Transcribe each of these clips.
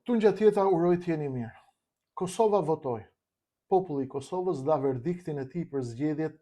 Tungjatjeta uroj të jeni mirë. Kosova votoi. Populli i Kosovës dha verdiktin e tij për zgjedhjet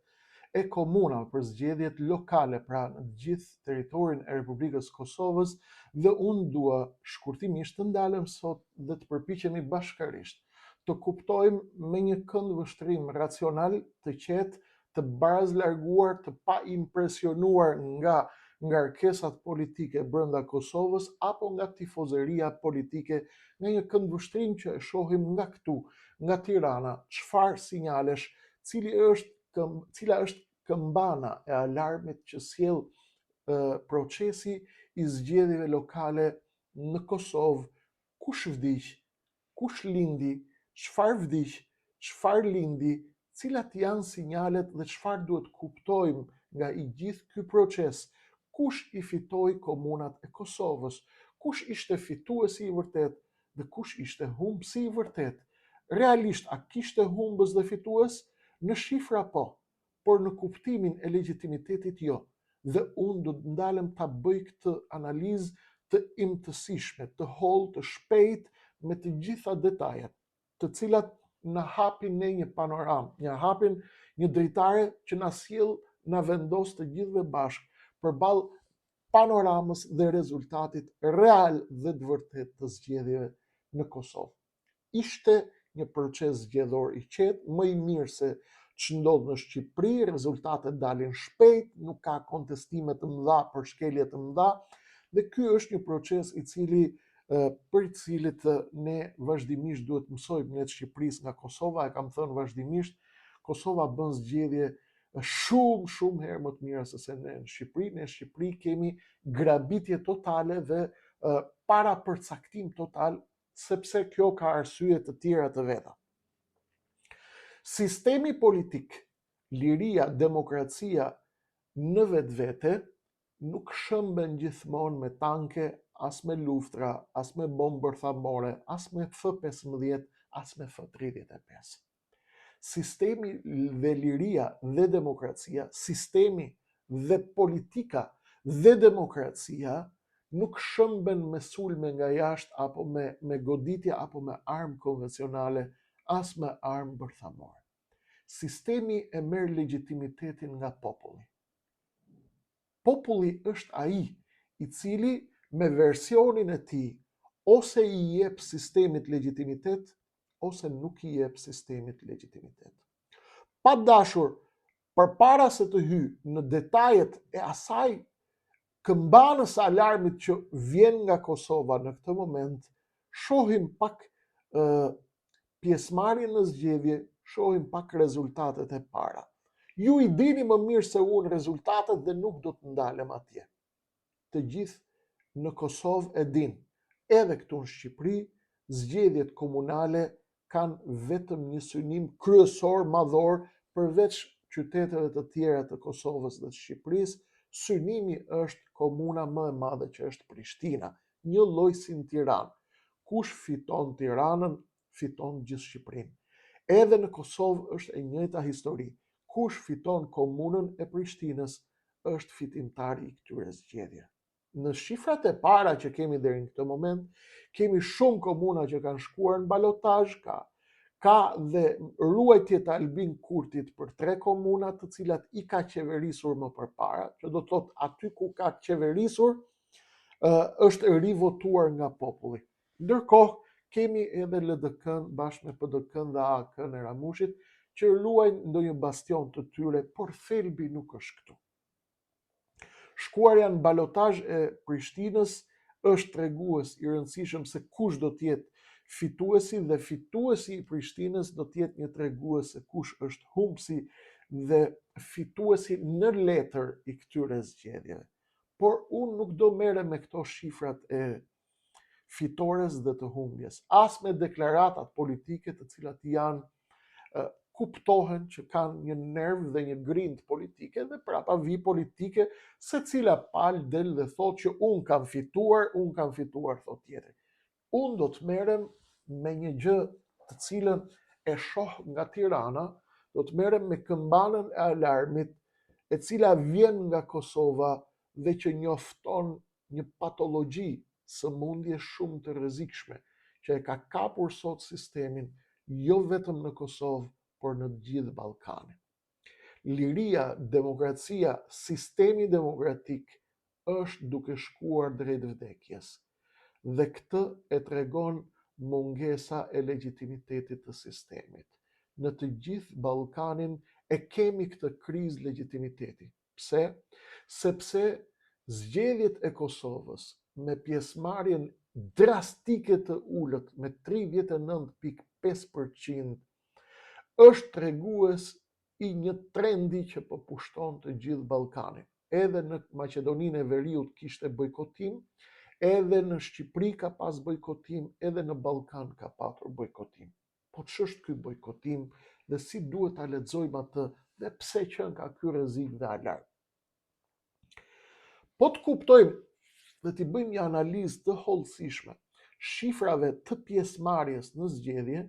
e komunave, për zgjedhjet lokale, pra në të gjithë territorin e Republikës së Kosovës dhe unë dua shkurtimisht të ndalem sot dhe të përpiqemi bashkërisht të kuptojmë me një këndvështrim racional, të qetë, të barazlarguar, të paimpresionuar nga ngarkesat politike brenda Kosovës apo nga tifozeria politike, nga një këndvështrim që e shohim nga këtu, nga Tirana, çfarë sinjalesh, cili është cila është këmbana e alarmit që sjell procesi i zgjedhjeve lokale në Kosovë, kush vdiq, Kush lindi, çfarë vdiq, çfarë lindi, cilat janë sinjalet dhe çfarë duhet të kuptojmë nga i gjithë ky proces, kush i fitoi komunat e Kosovës, kush ishte fituesi i vërtetë dhe kush ishte humbësi i vërtetë. Realisht a kishte humbës dhe fitues? Në shifra po, por në kuptimin e legjitimitetit jo. Dhe unë do të ndalem ta bëj këtë analizë të imtësishme, të hollë, të shpejtë, me të gjitha detajet, të cilat na hapin ne një panoramë, na hapin një dritare që na sjell, na vendos të gjithëve bashkë përballë panoramës dhe rezultatit real dhe të vërtetë të zgjedhjeve në Kosovë. Ishte një proces zgjedhor i qetë, më i mirë se ç'ndodh në Shqipëri, rezultatet dalin shpejt, nuk ka kontestime të mëdha për shkelje të mëdha dhe ky është një proces i cili për të cilit ne vazhdimisht duhet të mësojmë ne të Shqipërisë nga Kosova, e kam thënë vazhdimisht, Kosova bën zgjedhje shumë shumë herë më të mira se se ne në Shqipëri. Ne në Shqipëri kemi grabitje totale dhe parapërcaktim total sepse kjo ka arsye të tjera të veta. Sistemi politik, liria, demokracia në vetvete nuk shëmben gjithmonë me tanke, as me luftra, as me bombë bërthamore, as me F-15, as me F-35. Sistemi dhe liria dhe demokracia, sistemi dhe politika dhe demokracia nuk shëmben me sulme nga jashtë apo me me goditje apo me armë konvencionale, as me armë bërthamore. Sistemi e merr legjitimitetin nga populli. Populli është ai i cili me versionin e tij ose i jep sistemit legjitimitet ose nuk i jep sistemit legjitimitet. Pa dashur, përpara se të hyj në detajet e asaj këmbanës së alarmit që vjen nga Kosova në këtë moment, shohim pak pjesëmarrjen në zgjedhje, shohim pak rezultatet e para. Ju i dini më mirë se unë rezultatet dhe nuk do të ndalem atje. Të gjithë në Kosovë e dinë. Edhe këtu në Shqipëri, zgjedhjet komunale kanë vetëm një synim kryesor madhor përveç qyteteve të tjera të Kosovës dhe të Shqipërisë, synimi është komuna më e madhe që është Prishtina, njëlloj si në Tiranë. Kush fiton Tiranën, fiton gjithë Shqipërinë. Edhe në Kosovë është e njëjta histori. Kush fiton komunën e Prishtinës, është fitimtari i këtyre zgjedhjeve. Në shifrat e para që kemi deri në këtë moment, kemi shumë komuna që kanë shkuar në balotazh, ka ka dhe ruajtje të Albin Kurtit për tre komuna të cilat i ka qeverisur më përpara, që do të thotë aty ku ka qeverisur është rivotuar nga populli. Ndërkohë, kemi edhe LDK-n bashkë me PDK-n dhe AAK-n e Ramushit që ruajnë ndonjë bastion të tyre, por thelbi nuk është këtu. Shkuarja në balotazh e Prishtinës është tregues i rëndësishëm se kush do të jetë fituesi dhe fituesi i Prishtinës do të jetë një tregues se kush është humbësi dhe fituesi në letër i këtyre zgjedhjeve. Por unë nuk do merrem me këto shifrat e fitores dhe të humbjes, as me deklaratat politike të cilat janë kuptohen që kanë një nerv dhe një grintë politike dhe prapavijë politike, secila palë del dhe thotë që unë kam fituar, unë kam fituar, thotë tjetri. Unë do të merrem me një gjë të cilën e shoh nga Tirana, do të merrem me këmbanën e alarmit e cila vjen nga Kosova dhe që njofton një patologji, sëmundje shumë të rrezikshme, që e ka kapur sot sistemin jo vetëm në Kosovë, por në të gjithë Ballkanin. Liria, demokracia, sistemi demokratik është duke shkuar drejt vdekjes. Dhe këtë e tregon mungesa e legjitimitetit të sistemit. Në të gjithë Ballkanin e kemi këtë krizë legjitimiteti. Pse? Sepse zgjedhjet e Kosovës me pjesëmarrjen drastike të ulët me 39.5% është tregues i një trendi që po pushton të gjithë Ballkanin. Edhe në Maqedoninë e Veriut kishte bojkotim, edhe në Shqipëri ka pas bojkotim, edhe në Ballkan ka patur bojkotim. Po ç'është ky bojkotim dhe si duhet ta lexojmë atë dhe pse qenka ky rrezik dhe alarm? Po të kuptojmë dhe t'i bëjmë një analizë të hollësishme shifrave të pjesëmarrjes në zgjedhje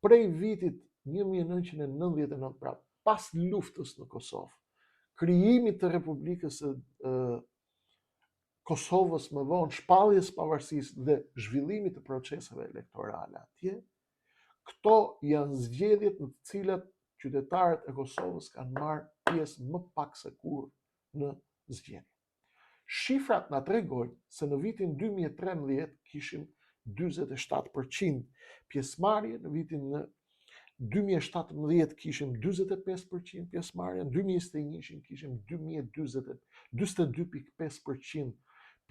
prej vitit 1999, pra pas luftës në Kosovë, krijimit të Republikës së Kosovës më vonë, shpalljes së pavarësisë dhe zhvillimit të proceseve elektorale atje, këto janë zgjedhjet në të cilat qytetarët e Kosovës kanë marrë pjesë më pak se kurrë në zgjedhje. Shifrat na tregojnë se në vitin 2013 kishim 47% pjesëmarrje, në vitin 2017 kishim 45% pjesëmarrje, në 2021 kishim 42.5%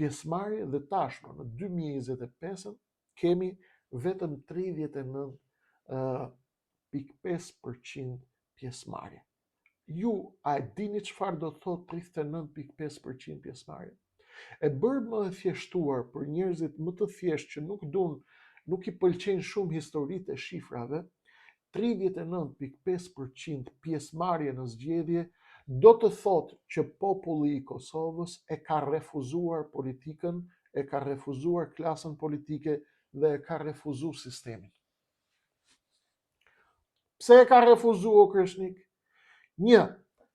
pjesëmarrje dhe tashmë në 2025 kemi vetëm 39.5% pjesëmarrje. Ju a e dini çfarë do të thotë 39.5% pjesëmarrje? E bërë më e thjeshtuar për njerëzit më të thjeshtë që nuk duan, nuk i pëlqejnë shumë historitë e shifrave, 39.5% pjesëmarrje në zgjedhje do të thotë që populli i Kosovës e ka refuzuar politikën, e ka refuzuar klasën politike dhe e ka refuzuar sistemin. Pse e ka refuzu o Kreshnik? Një,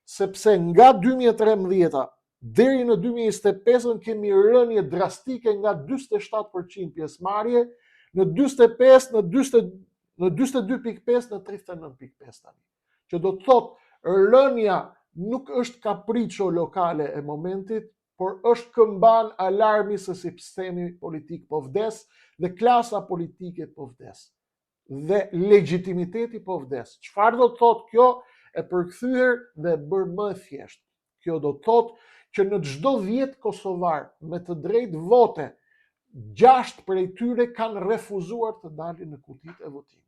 sepse nga 2013-a deri në 2025-ën kemi rënie drastike nga 47% pjesëmarrje në 45 në 40 në 42.5 në 39.5 tani. Që do të thotë rënia nuk është kapriço lokale e momentit, por është këmbanë alarmi se sistemi politik po vdes dhe klasa politike po vdes. dhe legjitimiteti po vdes. Çfarë do të thotë kjo e përkthyer dhe e bërë më e thjeshtë? Kjo do të thotë që në çdo 10 kosovarë me të drejtë vote, 6 prej tyre kanë refuzuar të dalin në kutitë e votimit.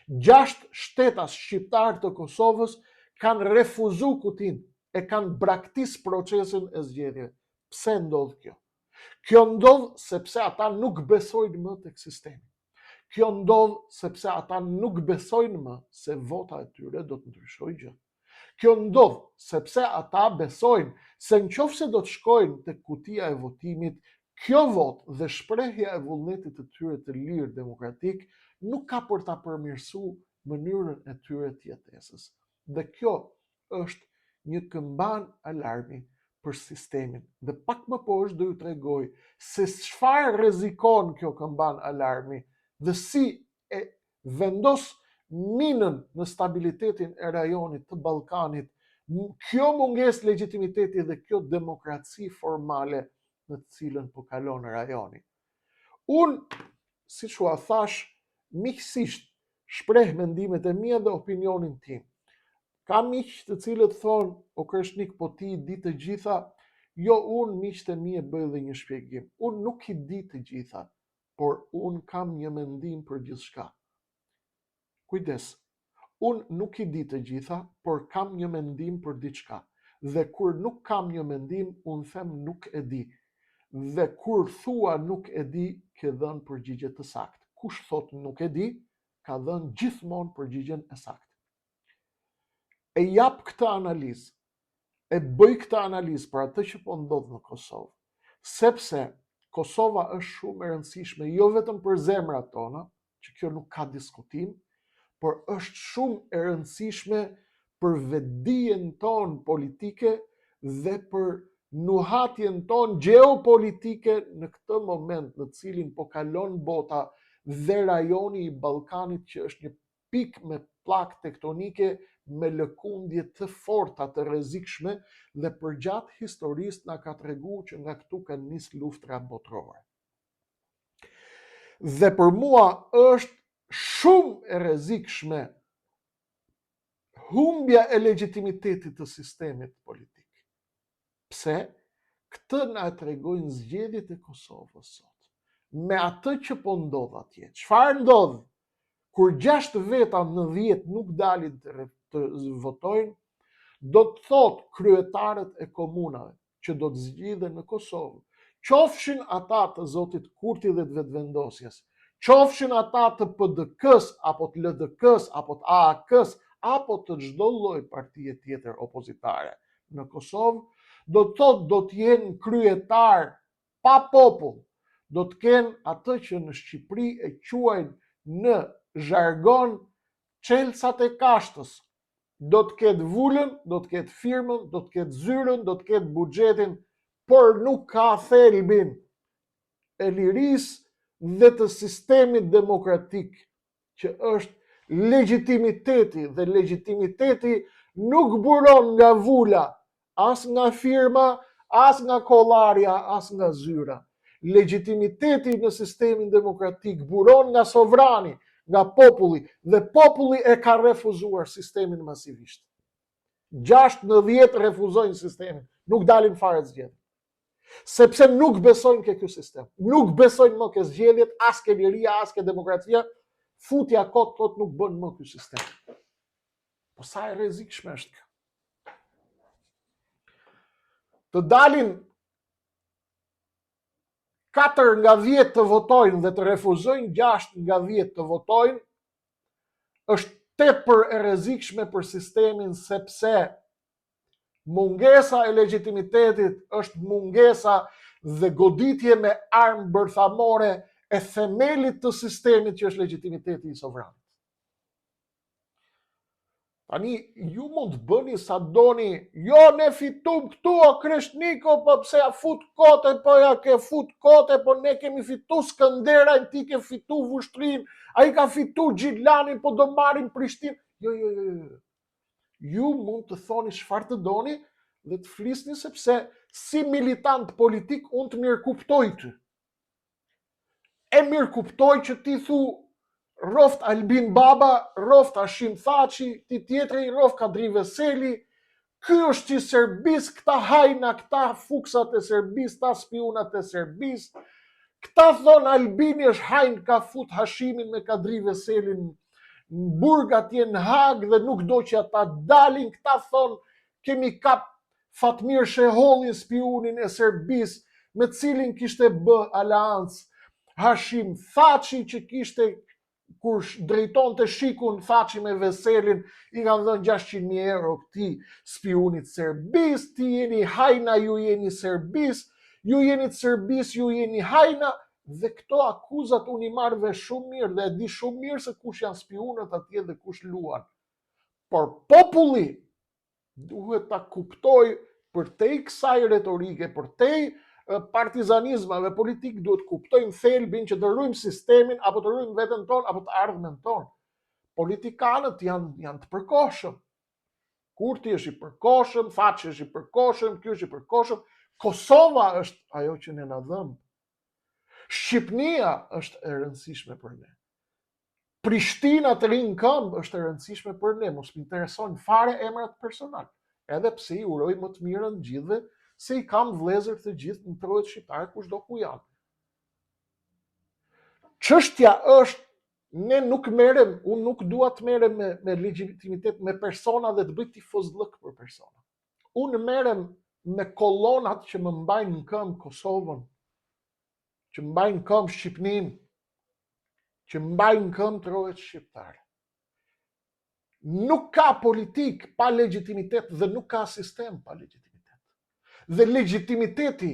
6 shtetas shqiptarë të Kosovës kanë refuzu kutinë, e kanë braktis procesin e zgjedhjeve. Pse ndodh kjo? Kjo ndodh sepse ata nuk besojnë më tek sistemi. Kjo ndodh sepse ata nuk besojnë më se vota e tyre do të ndryshojë gjë. Kjo ndodh sepse ata besojnë se në qoftë se do të shkojnë tek kutia e votimit, kjo votë dhe shprehja e vullnetit të tyre të lirë demokratik nuk ka për ta përmirësu mënyrën e tyre të jetesës. Dhe kjo është një këmbanë alarmi për sistemin. Dhe pak më poshtë do ju tregoj se çfarë rrezikon kjo këmbanë alarmi dhe si e vendos minën në stabilitetin e rajonit të Ballkanit, kjo mungesë legjitimiteti dhe kjo demokraci formale në të cilën po kalon rajoni. Unë, siç ua thashë, miqësisht shpreh mendimet e mia dhe opinionin tim. Ka miq të cilët thonë, o Kreshnik, po ti i di të gjitha, jo unë miqtë e mi e bëj dhe një shpjegim. Unë nuk i di të gjitha, por unë kam një mendim për gjithçka. Kujdes, unë nuk i di të gjitha, por kam një mendim për diçka. Dhe kur nuk kam një mendim, unë them nuk e di. Dhe kur thua nuk e di, ke dhënë përgjigje të saktë. Kush thotë nuk e di, ka dhënë gjithmonë përgjigjen e saktë. E jap këtë analizë, e bëj këtë analizë për atë që po ndodh në Kosovë, sepse Kosova është shumë e rëndësishme jo vetëm për zemrat tona, që kjo nuk ka diskutim, por është shumë e rëndësishme për vetëdijen tonë politike dhe për nuhatjen tonë gjeopolitike në këtë moment në të cilin po kalon bota dhe rajoni i Ballkanit që është një pikë me pllakë tektonike me lëkundje të forta të rrezikshme dhe përgjatë historisë na ka tregu që nga këtu kanë nis luftra botërore. Dhe për mua është shumë e rrezikshme humbja e legjitimitetit të sistemit politik. Pse? Këtë na e tregojnë zgjedhjet e Kosovës sot. Me atë që po ndodh atje. Çfarë ndodh? Kur 6 veta në 10 nuk dalin të, të votojnë, do të thotë kryetarët e komunave që do të zgjidhen në Kosovë, qofshin ata të zotit Kurti dhe të Vetëvendosjes, qofshin ata të PDK-së apo të LDK-së apo të AAK-së apo të çdo lloj partie tjetër opozitare në Kosovë, do të thotë do të jenë kryetarë pa popull, do të kenë atë që në Shqipëri e quajnë në zhargon çelësat e kashtës. Do të ketë vulën, do të ketë firmën, do të ketë zyrën, do të ketë buxhetin, por nuk ka thelbin e lirisë dhe të sistemit demokratik që është legjitimiteti dhe legjitimiteti nuk buron nga vula, as nga firma, as nga kollarja, as nga zyra. Legjitimiteti në sistemin demokratik buron nga sovrani, nga populli dhe populli e ka refuzuar sistemin masivisht. 6 në 10 refuzojnë sistemin, nuk dalin fare të zgjedhin. Sepse nuk besojnë ke ky sistem. Nuk besojnë më ke zgjedhjet, as ke liria, as ke demokracia. Futja kot thotë nuk bën më ky sistem. Po sa e rrezikshme është kjo? Të dalin 4 nga 10 të votojnë dhe të refuzojnë 6 nga 10 të votojnë, është tepër e rrezikshme për sistemin sepse Mungesa e legjitimitetit është mungesa dhe goditje me armë bërthamore e themelit të sistemit që është legjitimiteti i sovranit. Tani, ju mund të bëni sa doni, jo ne fitum këtu, o Kreshniko, po pse ja fut kot, po ja ke fut kot, po ne kemi fitu Skënderajn, ti ke fitu Vushtrinë, ai ka fitu Gjilanin, po do marrim Prishtinë. Jo, jo, jo, jo. Ju mund të thoni çfarë të doni dhe të flisni sepse si militant politik unë të mirëkuptoj ty. E mirëkuptoj që ti thu rroftë Albin Baba, rroftë Hashim Thaçi, ti tjetri rroftë Kadri Veseli, ky është i Serbisë, këta hajna, këta fuksat e Serbisë, këta spiunat e Serbisë, këta thonë Albini është hajn ka fut Hashimin me Kadri Veselin në burg atje në Hagë dhe nuk do që ata dalin, këta thonë kemi kap Fatmir Shehollin spiunin e Serbisë me cilin kishte bë aleancë Hashim Thaçi që kishte kur drejtonte SHIK-un Thaçi me Veselin i kanë dhënë 600.000 euro këtij spiunit Serbisë, ti jeni hajna, ju jeni Serbisë, ju jeni të Serbisë, ju jeni hajna, Dhe këto akuzat unë i marr vesh shumë mirë dhe e di shumë mirë se kush janë spiunët atje dhe kush luan. Por populli duhet ta kuptojë përtej kësaj retorike, përtej partizanizmave politikë, duhet të kuptojmë thelbin që të ruajmë sistemin apo të ruajmë veten tonë apo të ardhmen tonë. Politikanët janë janë të përkohshëm. Kurti është i përkohshëm, Thaçi është i përkohshëm, ky është i përkohshëm. Kosova është ajo që ne na dhemb. Shqipnia është e rëndësishme për ne. Prishtina të rrijë në këmbë është e rëndësishme për ne, mos më interesojnë fare emrat personal. Edhe pse i uroj më të mirën të gjithëve, se i kam vëllezër të gjithë në trojet shqiptare kushdo ku janë. Çështja është ne nuk merrem, unë nuk dua të merrem me me legjitimitet me persona dhe të bëj tifozllëk për persona. Unë merrem me kolonat që më mbajnë në këmbë Kosovën, që mbajnë në këmbë Shqipninë, që mbajnë në këmbë trojet shqiptare. Nuk ka politikë pa legjitimitet dhe nuk ka sistem pa legjitimitet. Dhe legjitimiteti,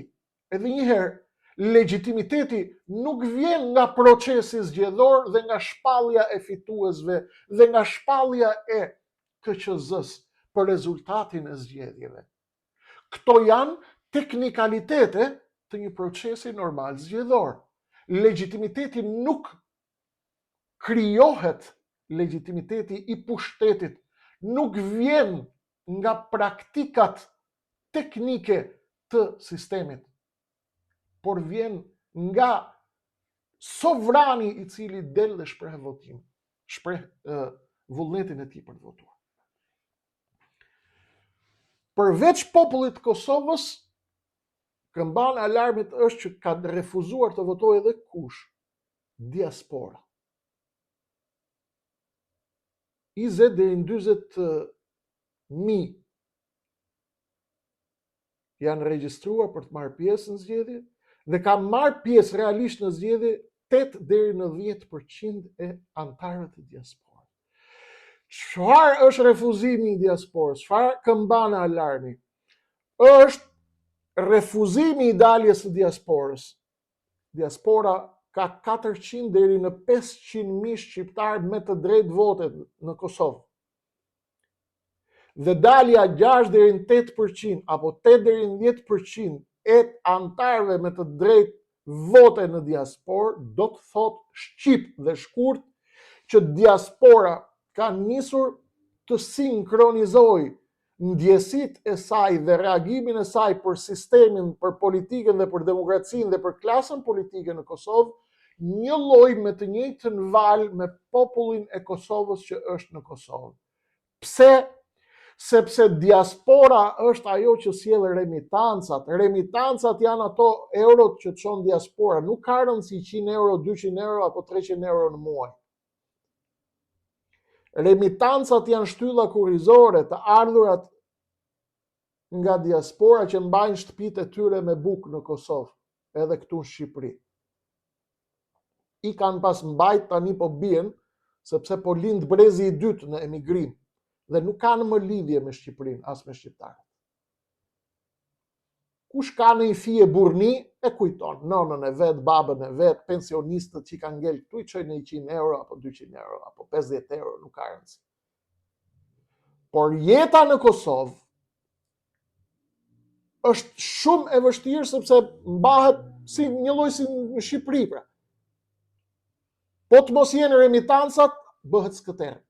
edhe një herë, legjitimiteti nuk vjen nga procesi zgjedhor dhe nga shpallja e fituesve dhe nga shpallja e KQZ-së për rezultatin e zgjedhjeve. Këto janë teknikalitete të një procesi normal zgjedhor. Legjitimiteti nuk krijohet legjitimiteti i pushtetit, nuk vjen nga praktikat teknike të sistemit, por vjen nga sovrani i cili del dhe shpreh votim, shpreh vullnetin e tij për të votuar. Përveç popullit të Kosovës, këmbanë e alarmit është që ka refuzuar të votojë edhe kush? Diaspora. 20 deri në 40 mijë janë regjistruar për të marrë pjesë në zgjedhje dhe ka marrë pjesë realisht në zgjedhje 8 deri në 10% e anëtarëve të diasporës. Çfarë është refuzimi i diasporës? Çfarë këmbanë alarmi? Është refuzimi i daljes së diasporës. Diaspora ka 400 deri në 500 mijë shqiptarë me të drejtë vote në Kosovë. Dhe dalja 6 deri në 8% apo 8 deri në 10% e anëtarëve me të drejtë vote në diasporë do të thotë shqip dhe shkurt që diaspora ka nisur të sinkronizojë ndjesitë e saj dhe reagimin e saj për sistemin, për politikën dhe për demokracinë dhe për klasën politike në Kosovë, njëlloj me të njëjtën valë me popullin e Kosovës që është në Kosovë. Pse? Sepse diaspora është ajo që sjell remitancat. Remitancat janë ato eurot që çon diaspora. Nuk ka rëndësi 100 euro, 200 euro apo 300 euro në muaj. Remitancat janë shtylla kurrizore, të ardhurat nga diaspora që mbajnë shtëpitë e tyre me bukë në Kosovë, edhe këtu në Shqipëri. I kanë pas mbajt tani po bien, sepse po lind brezi i dytë në emigrim dhe nuk kanë më lidhje me Shqipërinë, as me shqiptarët. Kush ka një fije burrni, e kujton, nënën e vet, babën e vet, pensionistët që i kanë ngel këtu, i çojnë 100 euro, apo 200 euro, apo 50 euro, nuk ka rëndësi. Por jeta në Kosovë është shumë e vështirë sepse mbahet si njëlloj si në Shqipëri pra. Po të mos jenë remitancat, bëhet skëterrë.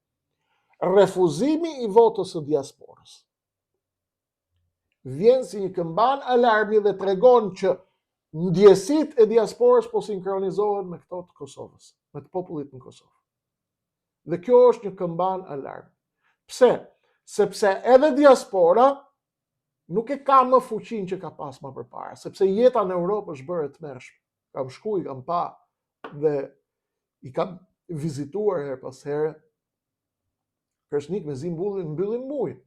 Refuzimi i votës së diasporës vjen si një këmbanë alarmi dhe tregon që ndjesitë e diasporës po sinkronizohen me këto të Kosovës, me të popullit në Kosovë. Dhe kjo është një këmbanë alarmi. Pse? Sepse edhe diaspora nuk e ka më fuqinë që ka pas më përpara, sepse jeta në Europë është bërë e tmerrshme. Kam shku, i kam pa dhe i kam vizituar herë pas here. Kreshnik mezi mbyllin, mbyllin mujin.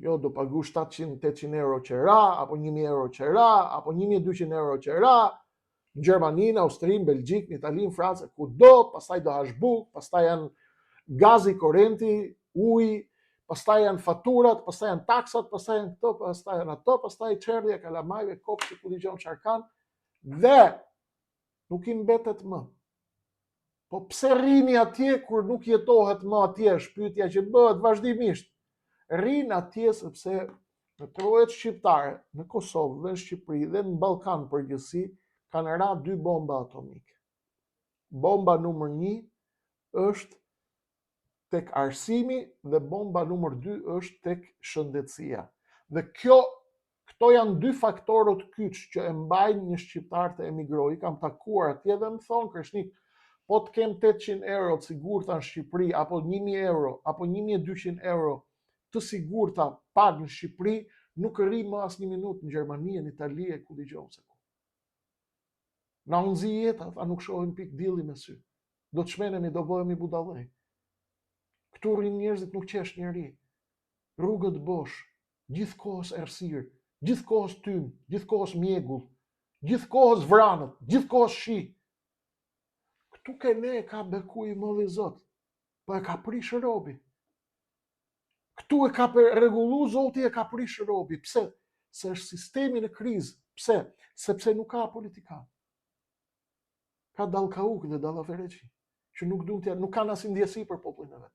Jo, do pagu 700-800 euro qera, apo 1000 euro qera, apo 1200 euro qera, në Gjermani, në Austri, në Belgjikë, në Itali, në Francë, kudo, pastaj do hash bukë, pastaj janë gazi, korrenti, uji, pastaj janë faturat, pastaj janë taksat, pastaj janë këto, pastaj janë ato, pastaj çerdhja e kalamajve, kopshti, ku di unë çfarë kanë, dhe nuk i mbetet më. Po pse rrini atje kur nuk jetohet më atje, është pyetja që bëhet vazhdimisht. Rrinë atje sepse në trojet shqiptare, në Kosovë dhe në Shqipëri dhe në Ballkan përgjithësi, kanë ra dy bomba atomike. Bomba numër 1 është tek arsimi dhe bomba numër 2 është tek shëndetësia. Dhe kjo këto janë dy faktorët kyç që e mbajnë një shqiptar të emigrojë. I kam takuar atje dhe më thonë Kreshnik, po të kem 800 euro të sigurta në Shqipëri apo 1000 euro apo 1200 euro të sigurta pagë në Shqipëri, nuk rri më asnjë minutë në Gjermani, në Itali e ku di unë se ku. Na u nxi jeta, tha nuk shohim pikë dielli me sy. Do të çmendemi, do bëhemi budallej. Këtu rrinë njerëzit nuk qesh njeri. Rrugët bosh, gjithë kohës errësirë, gjithë kohës tym, gjithë kohës mjegull, gjithë kohës vranët, gjithë kohës shi. Këtu ke ne e ka beku i madhi Zot, po e ka prish robi. Këtu e ka rregullu Zoti e ka prish robi. Pse? Se është sistemi në krizë. Pse? Sepse nuk ka politikan. Ka dallkauk dhe dallaferexhi, që nuk duan të nuk kanë asnjë ndjesi për popullin e vet.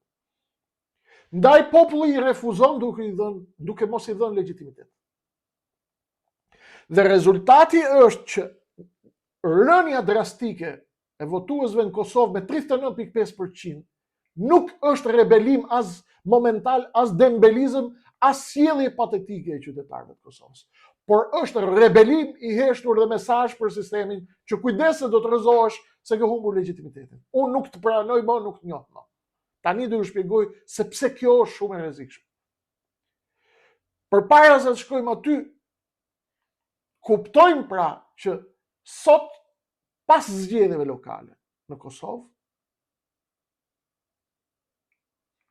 Ndaj populli i refuzon duke i dhënë, duke mos i dhënë legjitimitet. Dhe rezultati është që rënia drastike. e votuesve në Kosovë me 39.5% nuk është rebelim as momental, as dembelizëm, as sjellje patetike e qytetarëve të Kosovës. Por është rebelim i heshtur dhe mesazh për sistemin që kujdes se do të rrëzohesh se ke humbur legjitimitetin. Unë nuk të pranoj më, nuk të njoh më. Tani do ju shpjegoj se pse kjo është shumë e rrezikshme. Përpara se të shkojmë aty, kuptojmë pra që sot pas zgjedhjeve lokale në Kosovë,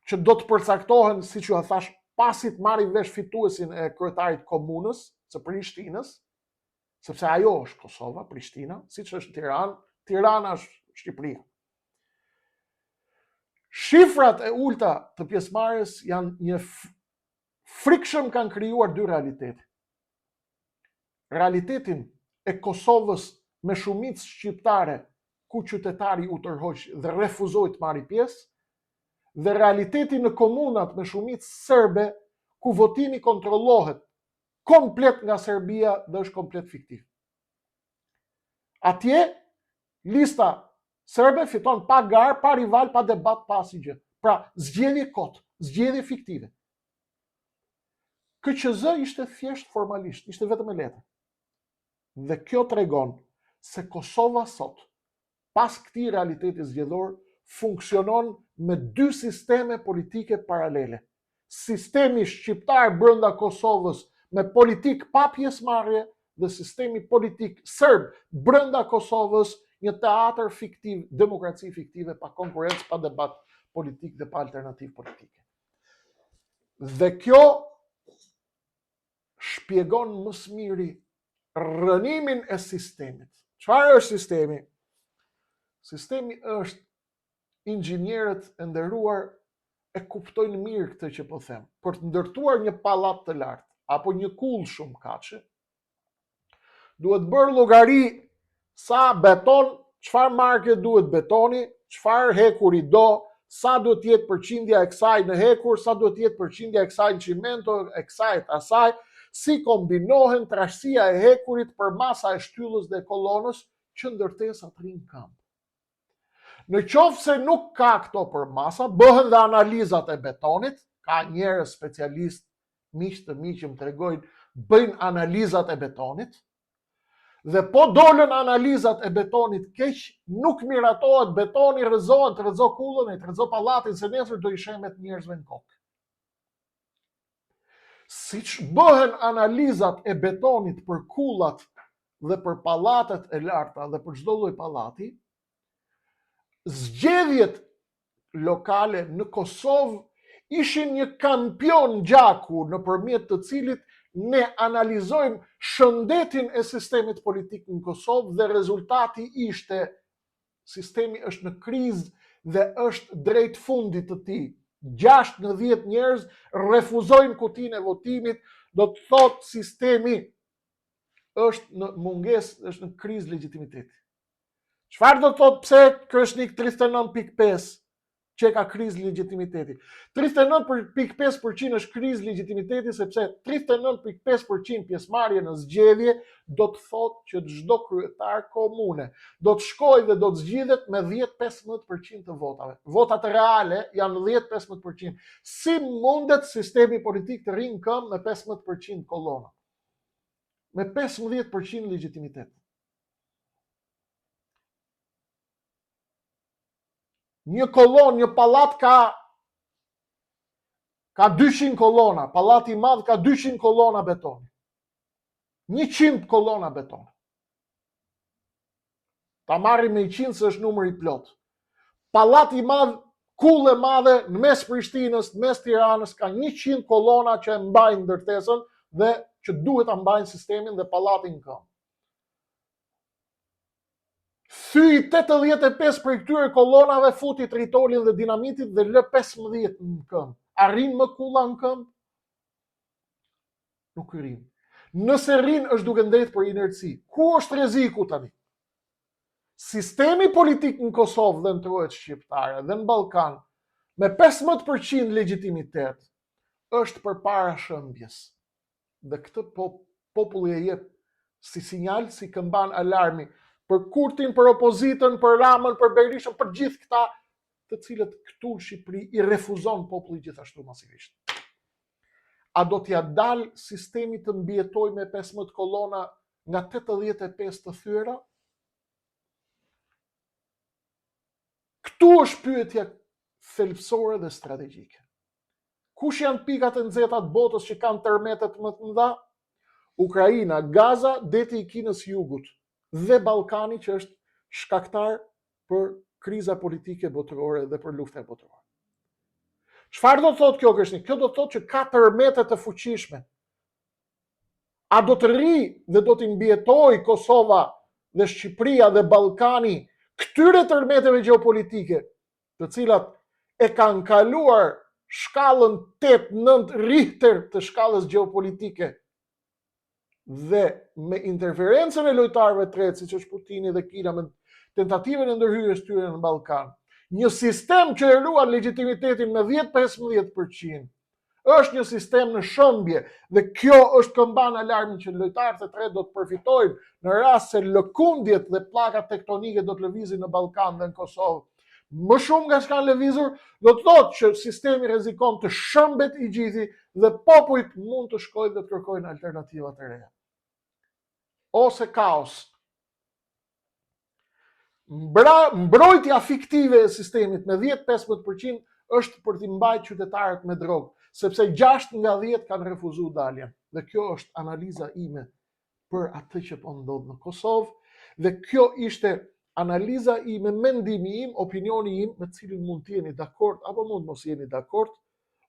që do të përcaktohen, siç jua thashë, pasi të marrim vesh fituesin e kryetarit komunës, së Prishtinës, sepse ajo është Kosova, Prishtina, siç është Tiranë, Tirana është Shqipëria. Shifrat e ulta të pjesëmarrjes janë një frikshëm kanë krijuar dy realitete. Realitetin e Kosovës me shumicë shqiptare ku qytetari u tërhoq dhe refuzoi të marrë pjesë, dhe realiteti në komunat me shumicë serbe ku votimi kontrollohet komplet nga Serbia dhe është komplet fiktiv. Atje, lista serbe fiton pa garë, pa rival, pa debat, pa asgjë. Pra, zgjedhje kot, zgjedhje fiktive. KQZ ishte thjesht formalisht, ishte vetëm e letër. Dhe kjo tregon se Kosova sot, pas këtij realiteti zgjedhor, funksionon me dy sisteme politike paralele. Sistemi shqiptar brenda Kosovës me politikë pa pjesëmarrje dhe sistemi politik serb brenda Kosovës, një teatër fiktiv, demokraci fiktive pa konkurrencë, pa debat politik dhe pa alternativë politike. Dhe kjo shpjegon më së miri rrënimin e sistemit. Çfarë është sistemi? Sistemi është inxhinierët e nderuar e kuptojnë mirë këtë që po them. Për të ndërtuar një pallat të lartë apo një kullë shumëkatëshe, duhet bërë llogari sa beton, çfarë marke duhet betoni, çfarë hekuri do, sa duhet të jetë përqindja e kësaj në hekur, sa duhet të jetë përqindja e kësaj në çimento, e kësaj të asaj, si kombinohen trashësia e hekurit përmasa e shtyllës dhe kolonës që ndërtesa të rrijë në këmbë. Në qoftë se nuk ka këto përmasa, bëhen dhe analizat e betonit, ka njerëz specialistë, miq të mi që më tregojnë, bëjnë analizat e betonit, Dhe po dolën analizat e betonit keq, nuk miratohet betoni, rrëzohet, të rrëzo kullën, e të rrëzo pallatin, se nesër do i shembet njerëzve në kokë. Siç bëhen analizat e betonit për kullat dhe për pallatet e larta dhe për çdo lloj pallati, zgjedhjet lokale në Kosovë ishin një kampion gjaku nëpërmjet të cilit ne analizojmë shëndetin e sistemit politik në Kosovë dhe rezultati ishte sistemi është në krizë dhe është drejt fundit të tij. 6 në 10 njerëz refuzojnë kutinë e votimit, do të thotë sistemi është në mungesë, është në krizë legjitimiteti. Çfarë do të thotë pse Kreshnik 39.5 që ka krizë legjitimiteti? 39.5% është krizë legjitimiteti sepse 39.5% pjesëmarrje në zgjedhje do të thotë që çdo kryetar komune do të shkojë dhe do të zgjidhet me 10-15% të votave. Votat reale janë 10-15%. Si mundet sistemi politik të rrijë në këmbë me 15% kolona? Me 15% legjitimitet. Një kolonë, një pallat ka ka 200 kolona, pallati i madh ka 200 kolona betoni. 100 kolona betoni. Ta marrim me 100 se është numër i plotë. Pallati i madh, kullë e madhe në mes Prishtinës, në mes Tiranës ka 100 kolona që e mbajnë ndërtesën dhe që duhet ta mbajnë sistemin dhe pallatin në këmbë. Thyj 85 prej këtyre kolonave futi tritolin dhe dinamitit dhe lë 15 në këmbë. A rrin më kulla në këmbë? Nuk rrin. Nëse rrin është duke ndejt për inerci. Ku është rreziku tani? Sistemi politik në Kosovë dhe në trojet shqiptare dhe në Ballkan me 15% legjitimitet është përpara shembjes. Dhe këtë po, populli e jep si sinjal, si këmbanë alarmi. Për Kurtin, për opozitën, për Ramën, për Berishën, për gjithë këta të cilët këtu në Shqipëri i refuzon populli gjithashtu masivisht. A do t'ia dalë sistemi të mbijetojë me 15 kolona nga 85 të thyera? Këtu është pyetja thelbësore dhe strategjike. Kush janë pikat e nxehta të botës që kanë tërmetet më të mëdha? Ukraina, Gaza, deti i Kinës Jugut dhe Ballkani që është shkaktar për kriza politike botërore dhe për lufta botërore. Çfarë do të thotë kjo Kreshnik? Kjo do të thotë që ka tërmete të fuqishme. A do të rrijë dhe do t'i mbijetojë Kosova dhe Shqipëria dhe Ballkani këtyre tërmeteve gjeopolitike, të cilat e kanë kaluar shkallën 8-9 Richter të shkallës gjeopolitike dhe me interferencën e lojtarëve të tretë, siç është Putini dhe Kina me tentativën e ndërhyrjes tyre në Ballkan, një sistem që e ruan legjitimitetin me 10-15%, është një sistem në shembje dhe kjo është këmbanë alarmi që lojtarët e tretë do të përfitojnë në rast se lëkundjet dhe pllakat tektonike do të lëvizin në Ballkan dhe në Kosovë. Më shumë nga ç'kanë lëvizur, do të thotë që sistemi rrezikon të shembet i gjithi dhe popujt mund të shkojnë dhe të kërkojnë alternativa të reja. Ose kaos. Mbra, mbrojtja fiktive e sistemit me 10-15% është për t'i mbajt qytetarët me drogë, sepse 6 nga 10 kanë refuzu daljen. Dhe kjo është analiza ime për atë që po ndodh në Kosovë dhe kjo ishte analiza ime, mendimi im, opinioni im, me të cilin mund të jeni dakord apo mund mos jeni dakord,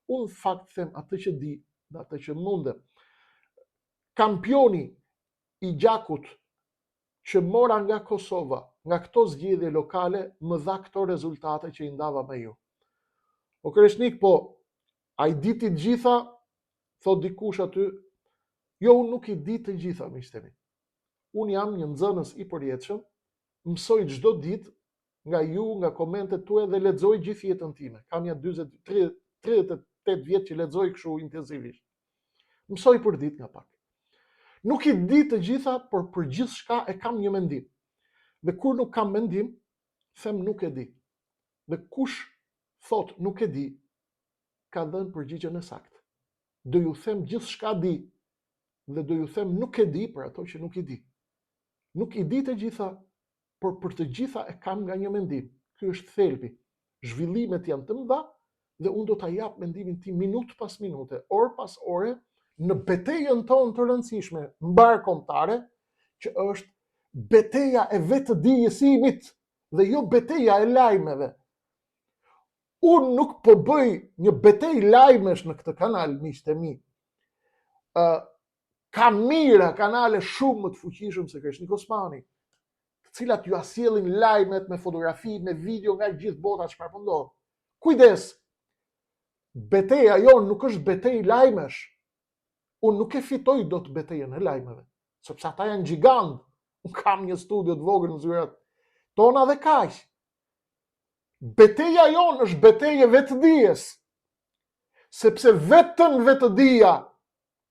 unë në fakt them atë që di dhe atë që mundem. Kampioni i gjakut që mora nga Kosova, nga këto zgjedhje lokale, më dha këto rezultate që i ndava me ju. O Kreshnik, po, a i di ti të gjitha? Thot dikush aty, jo, unë nuk i di të gjitha, miqtë e mi. Unë jam një nxënës i përjetshëm, mësoj çdo ditë nga ju, nga komentet tuaja dhe lexoj gjithë jetën time. Kam ja 40, 30, 38 vjet që lexoj kështu intensivisht. Mësoj për ditë nga pak. Nuk i di të gjitha, por për gjithçka e kam një mendim. Dhe kur nuk kam mendim, them nuk e di. Dhe kush thot nuk e di, ka dhënë përgjigjen e saktë. Do ju them gjithçka di dhe do ju them nuk e di për ato që nuk i di. Nuk i di të gjitha, por për të gjitha e kam nga një mendim. Ky është thelbi. Zhvillimet janë të mëdha dhe unë do ta jap mendimin tim minutë pas minute, orë pas ore, në betejën tonë të rëndësishme mbarëkombëtare, që është beteja e vetëdijësimit dhe jo beteja e lajmeve. Unë nuk po bëj një betejë lajmesh në këtë kanal, miqtë e mi. Ë ka mijëra kanale shumë më të fuqishëm se Kreshnik Osmani, të cilat jua sjellin lajmet me fotografi, me video nga gjithë bota çfarë po ndodh. Kujdes. Beteja jonë nuk është betejë lajmesh. Unë nuk e fitoj dot betejën e lajmeve, sepse ata janë gjigandë. Unë kam një studio të vogël në zyrat tona dhe kaq. Beteja jonë është betejë e vetëdijes, sepse vetëm vetëdija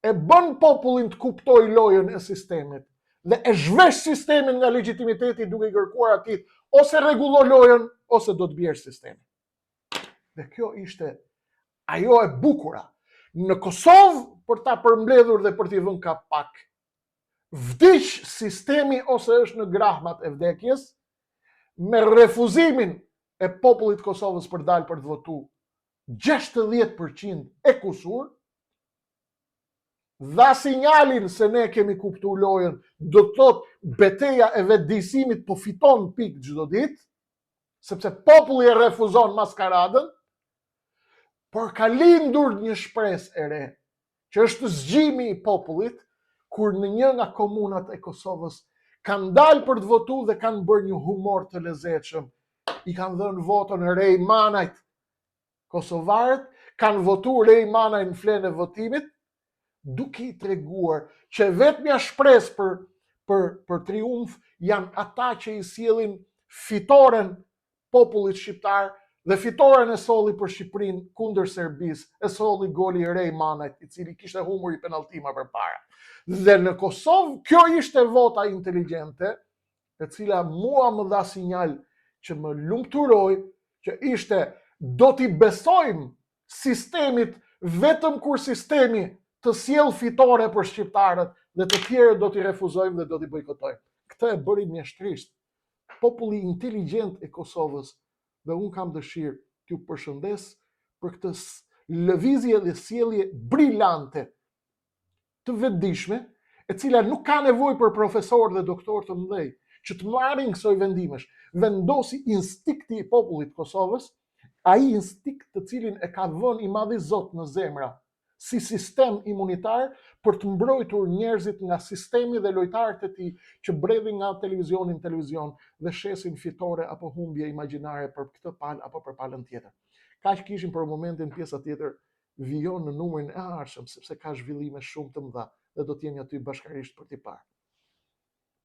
e bën popullin të kuptojë lojën e sistemit dhe e zhvesh sistemin nga legjitimiteti duke i kërkuar atij ose rregullo lojën ose do të bjerë sistemi. Dhe kjo ishte ajo e bukura. Në Kosovë, për ta përmbledhur dhe për t'i vënë kapak, vdiq sistemi ose është në grahmat e vdekjes, me refuzimin e popullit të Kosovës për dalë për të votu 60% e kusur, dha sinjalin se ne kemi kuptu lojën, do të thotë beteja e vetëdijësimit po fiton pikë çdo ditë, sepse populli e refuzon maskaradën, por ka lindur një shpresë e re, që është zgjimi i popullit, kur në një nga komunat e Kosovës kanë dalë për të votu dhe kanë bërë një humor të lezetshëm. I kanë dhënë votën Rej Manajt. Kosovarët kanë votu Rej Manajn në flenë e votimit, duke i treguar që e vetmja shpresë për për për triumf janë ata që i sjellin fitoren popullit shqiptar dhe fitoren e solli për Shqipërinë kundër Serbisë, e solli goli i Rej Manajt, i cili kishte humbur një penallti më përpara. Dhe në Kosovë kjo ishte vota inteligjente. e cila mua më dha sinjal që më lumturoi, që ishte do t'i besojmë sistemit vetëm kur sistemi të sjellë fitore për shqiptarët dhe të tjerët do t'i refuzojmë dhe do t'i bojkotojmë. Këtë e bëri mjeshtërisht populli inteligjent i Kosovës dhe unë kam dëshirë t'ju përshëndes për këtë lëvizje dhe sjellje brilante të vetëdijshme, e cila nuk ka nevojë për profesorë dhe doktorë të mëdhenj që të marrin kësoj vendimesh. Vendosi instinkti i popullit të Kosovës, ai instinkt të cilin e ka vënë i madhi Zot në zemra, si sistem imunitar për të mbrojtur njerëzit nga sistemi dhe lojtarët e tij që bredhin nga televizioni në televizion dhe shesin fitore apo humbje imagjinare për këtë palë apo për palën tjetër. Kaq kishim për momentin pjesa tjetër vijon në numrin e ardhshëm sepse ka zhvillime shumë të mëdha dhe do të jemi aty bashkarisht për t'i parë.